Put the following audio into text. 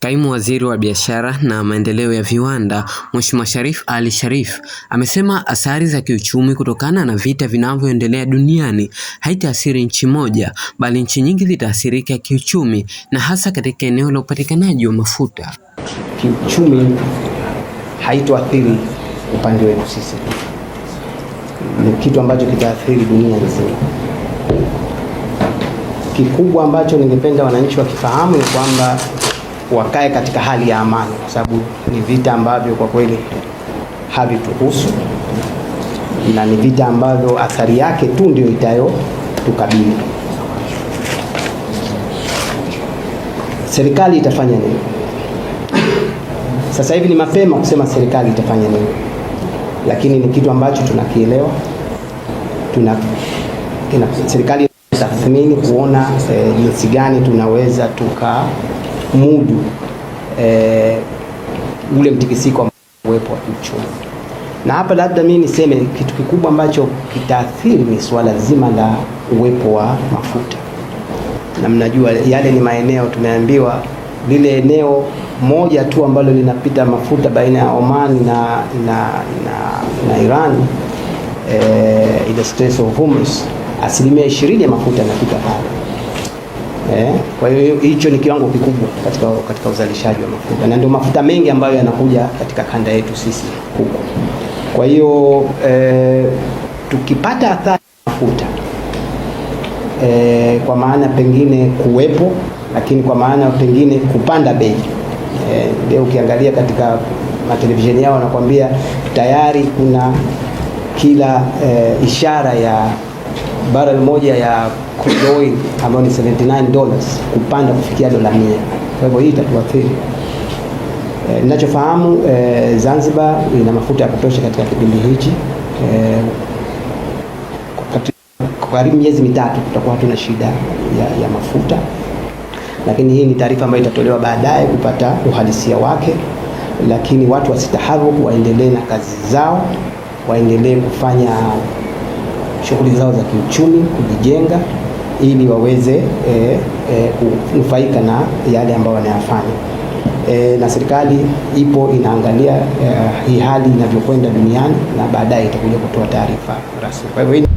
Kaimu Waziri wa Biashara na Maendeleo ya Viwanda, Mheshimiwa Sharif Ali Sharif, amesema athari za kiuchumi kutokana na vita vinavyoendelea duniani haitaathiri nchi moja, bali nchi nyingi zitaathirika kiuchumi na hasa katika eneo la upatikanaji wa mafuta. Kiuchumi haitoathiri upande wetu sisi, ni kitu ambacho kitaathiri dunia nzima. Kikubwa ambacho ningependa wananchi wakifahamu ni kwamba wakae katika hali ya amani, kwa sababu ni vita ambavyo kwa kweli havituhusu na ni vita ambavyo athari yake tu ndio itayotukabili. Serikali itafanya nini? Sasa hivi ni mapema kusema serikali itafanya nini, lakini ni kitu ambacho tunakielewa. Serikali tathmini kuona jinsi gani tunaweza tukamudu ule mtikisiko uwepo wa kiuchumi. Na hapa labda mimi niseme kitu kikubwa ambacho kitaathiri ni suala zima la uwepo wa mafuta, na mnajua yale ni maeneo tumeambiwa lile eneo moja tu ambalo linapita mafuta baina ya Oman na Iran, ile Strait of Hormuz, 20% ya mafuta yanapita pale. Kwa hiyo hicho ni kiwango kikubwa katika uzalishaji wa mafuta, na ndio mafuta mengi ambayo yanakuja katika kanda yetu sisi huko. Kwa hiyo tukipata athari mafuta kwa maana pengine kuwepo, lakini kwa maana pengine kupanda bei. Leo ukiangalia katika matelevisheni yao wanakuambia tayari kuna kila ishara ya barrel moja ya crude oil ambayo ni $79 kupanda kufikia dola 100. Kwa hivyo hii itatuathiri. Ninachofahamu Zanzibar ina mafuta ya kutosha katika kipindi hichi. Kwa karibu miezi mitatu tutakuwa hatuna shida ya mafuta, lakini hii ni taarifa ambayo itatolewa baadaye kupata uhalisia wake. Lakini watu wasitaharuku, waendelee na kazi zao, waendelee kufanya shughuli zao za kiuchumi, kujijenga ili waweze kunufaika na yale ambayo wanayafanya. Na serikali ipo inaangalia hii hali inavyokwenda duniani na baadaye itakuja kutoa taarifa rasmi. Kwa hivyo